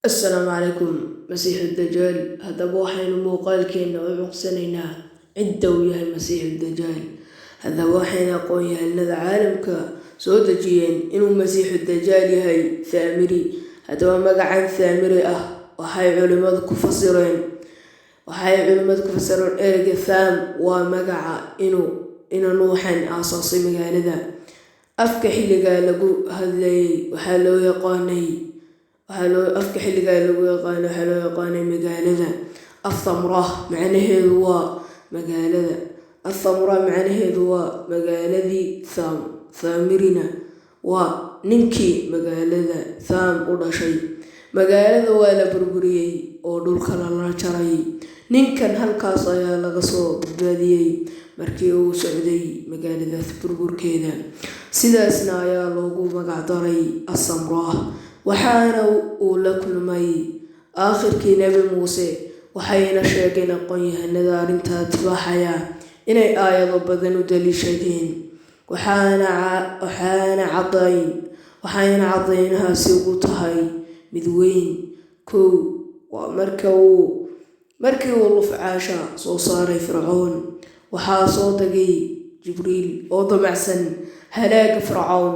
Assalaamu calaykum. Masiixu Dajaal. Haddaba waxaynu muuqaalkeena u cuqsanaynaa cidda uu yahay Masiixu Dajaal. Haddaba waxayna aqoon-yahanada caalamka soo dejiyeen inuu Masiixu Dajaal yahay Thaamiri. Haddaba magacan Thaamiri ah waxay culimmadu ku fasireen ereyga Tham waa magaca inuu ina Nuuxan aasaasay magaalada. Afka xilligaa lagu hadlayay waxaa loo yaqaanay waxaa loo afka xilligaa lagu yaqaanay waxaa loo yaqaanay magaalada Athamrah. Macnaheedu waa magaalada Athamrah, macnaheedu waa magaaladii Tham. Thaamirina waa ninkii magaalada Tham u dhashay. Magaalada waa la burburiyey oo dhulka lala jaray. Ninkan halkaas ayaa laga soo badbaadiyey markii uu socday magaaladaas burburkeeda, sidaasna ayaa loogu magacdaray Asamraah. Waxaana uu la kulmay aakhirkii Nebi Muuse. Waxayna sheegeen aqoon-yahanada arrintaa tibaaxaya inay aayado badan u daliishadeen, waxaana cadaynahaasi ugu tahay mid weyn. Kow waa markii uu lufcaasha soo saaray Fircoon, waxaa soo degay Jibriil oo damacsan halaaga Fircoon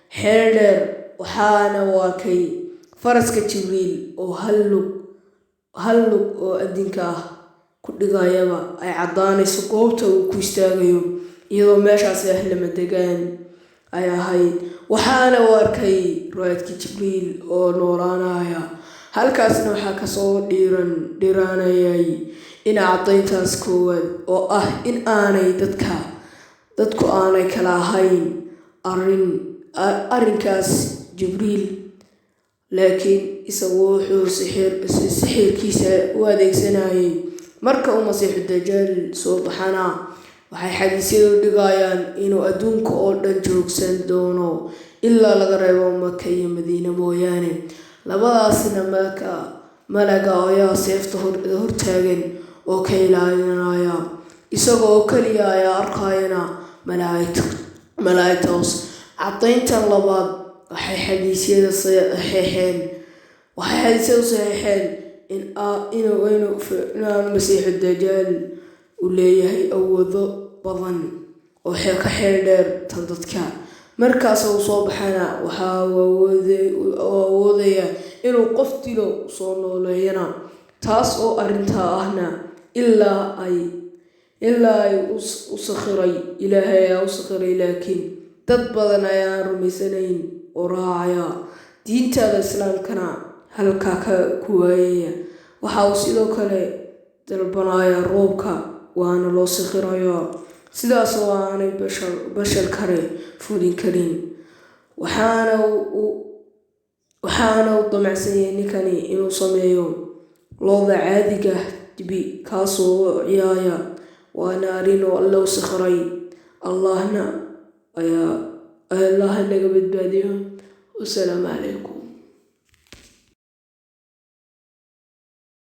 xeel dheer. Waxaana uu arkay faraska Jibriil oo hal lug oo adinka ah ku dhigayaba ay caddaanayso goobta uu ku istaagayo, iyadoo meeshaasi ah lama degaan ay ahayd. Waxaana uu arkay raadkii Jibriil oo noolaanaya. Halkaasna waxaa kasoo dhiiran dhiranayay in caddayntaas koowaad oo ah in aanay dadku aanay kala ahayn arrinkaas Jibriil, laakiin isagu wuxuu sixirkiisa u adeegsanayay. Marka uu Masiixu Dajaal soo baxana, waxay xadiisyadu dhigayaan inuu adduunka oo dhan joogsan doono ilaa laga reebo Maka iyo Madiine mooyaane. Labadaasna maka malaga ayaa seefta hortaagan oo ka ilaalinaya, isaga oo keliya ayaa arkayana malaa'igta hoos. Caddayntan labaad waxay xadiisyadu saxiixeen in inaanu Masiixu Dajaal uu leeyahay awoodo badan oo ka xeel dheer tan dadka. Markaas uu soo baxana, waxa uu awoodaya inuu qof dilo, soo nooleeyana, taas oo arrintaa ahna ilaa ay u sakhiray, Ilaahay ayaa u sakhiray. Laakiin dad badan ayaan rumaysanayn oo raacaya diintaada Islaamkana halkaa ka ku waayaya. Waxa uu sidoo kale dalbanayaa roobka, waana loo sakhirayaa, sidaas oo aanay bashar kale fulin karin. Waxaana uu damacsan yahay ninkani inuu sameeyo lo'da caadiga dibi, kaasoo u ciyaaya, waana arrin oo Alle u sakhiray. Allahna ayaa, Allaha naga badbaadiyo. Wasalaamu calaykum.